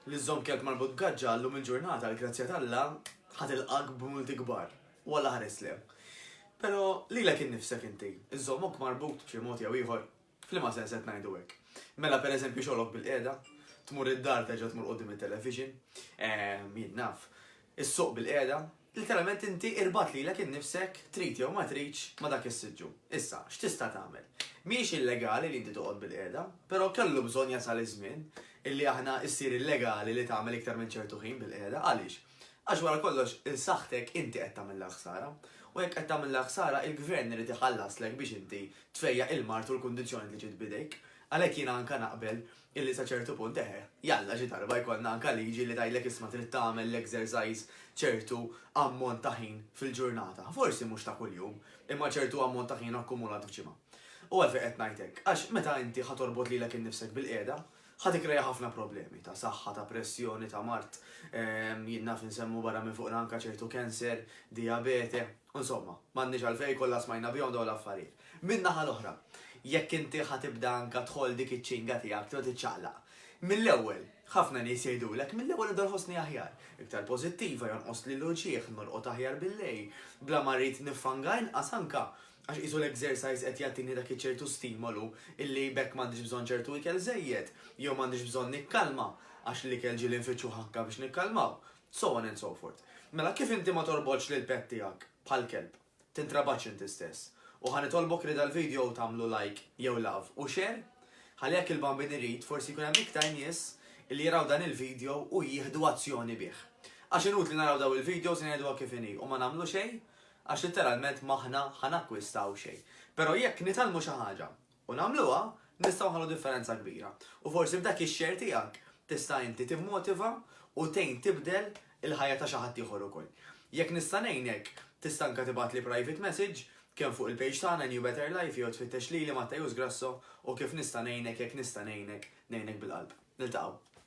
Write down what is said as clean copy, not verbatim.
Li żżomm kelb marbut b'gaġġa llum il-ġurnata, għall-grazzja t'Alla, ħa tilqak b'multi kbar. U Alla ħares le. Però lilek innifsek inti, iżżommok marbut b'xi mod jew ieħor? F'liema sens qed ngħidu hekk? Mela pereżempju xogħlok bilqiegħda, tmur id-dar terġa' tmur quddiem it-television, ehm, jien naf, issuq bilqiegħda, Literalment inti irbatt lilek innifsek, trid jew ma tridx, ma' dak is-siġġu. Issa, x'tista' tagħmel? Mhijiex illegali li inti toqgħod bilqiegħda, però kellu bżonn jasal iż-żmien illi aħna issir illegali li tagħmel iktar minn ċertu ħin bilqiegħda. Għaliex? Għax wara kollox 'il saħħtek inti qed tagħmillha l-ħsara. U jekk qed tagħmillha l-ħsara, il-gvern irid iħallaslek biex inti tfejjaq il-mard u l-kundizzjoni li ġiet b'idejk. Għalhekk jiena anke naqbel illi sa ċertu punt eħe, jalla xi darba jkollna anke liġi li tgħidlek isma' trid tagħmel l-exercise ċertu ammont ta' ħin fil-ġurnata. Forsi mhux ta' kuljum, imma ċertu ammont ta' ħin akkumulat f'ġimgħa. U għalfejn qed ngħid hekk? Għax meta inti ħa torbot lilek innifsek bilqiegħda, ħa tikkrea ħafna problemi ta' saħħa, ta' pressjoni, ta' mard, jien naf insemmu barra minn fuqna anke ċertu cancer, dijabete, u insomma, m'għandniex għalfejn kollha smajna bihom dawn l-affarijiet. Min-naħa l-oħra, jekk inti ħa tibda anka tħoll dik iċ-ċinga tiegħek tibda tiċċaqlaq. Mill-ewwel, ħafna nies jgħidulek, mill-ewwel nibda nħossni aħjar, iktar pożittiva, jonqosli l-uġigħ, norqod aħjar billejl, bla ma rrid niffanga inqas anka, għax qisu l-exercise qed jagħtini dak iċ-ċertu stimolu illi b'hekk m'għandix bżonn ċertu ikel żejjed, jew m'għandix bżonn nikkalma, għax l-ikel ġieli nfittxuh anka biex nikkalmaw, so on and so forth. Mela kif inti ma torbotx lill-pet tiegħek bħal kelb? Tintrabatx inti stess. U ħa nitolbok li dal-video tagħmlu like jew love u share ħalli jekk il-Bambin irid forsi jkun hemm iktar nies li jaraw dan il-video u jieħdu azzjoni bih. Għax inutli naraw daw il-videos u ngħiduha kif inhi u ma nagħmlu xejn għax litteralment m'aħna ħa nakkwistaw xejn. Però jekk nitgħallmu xi ħaġa u nagħmluha, nistgħu nħallu differenza kbira. U forsi b'dak ix-share tiegħek tista' inti timmotiva u tgħin tibdel il-ħajja ta' xi ħadd ieħor ukoll. Jekk nista' ngħinek, tista' anke tibgħatli private message kemm fuq il-page tagħna New Better Life jew tfittex lili Matteus Grasso u kif nista' ngħinek jekk nista' ngħinek, ngħinek bil-qalb. Niltaqgħu.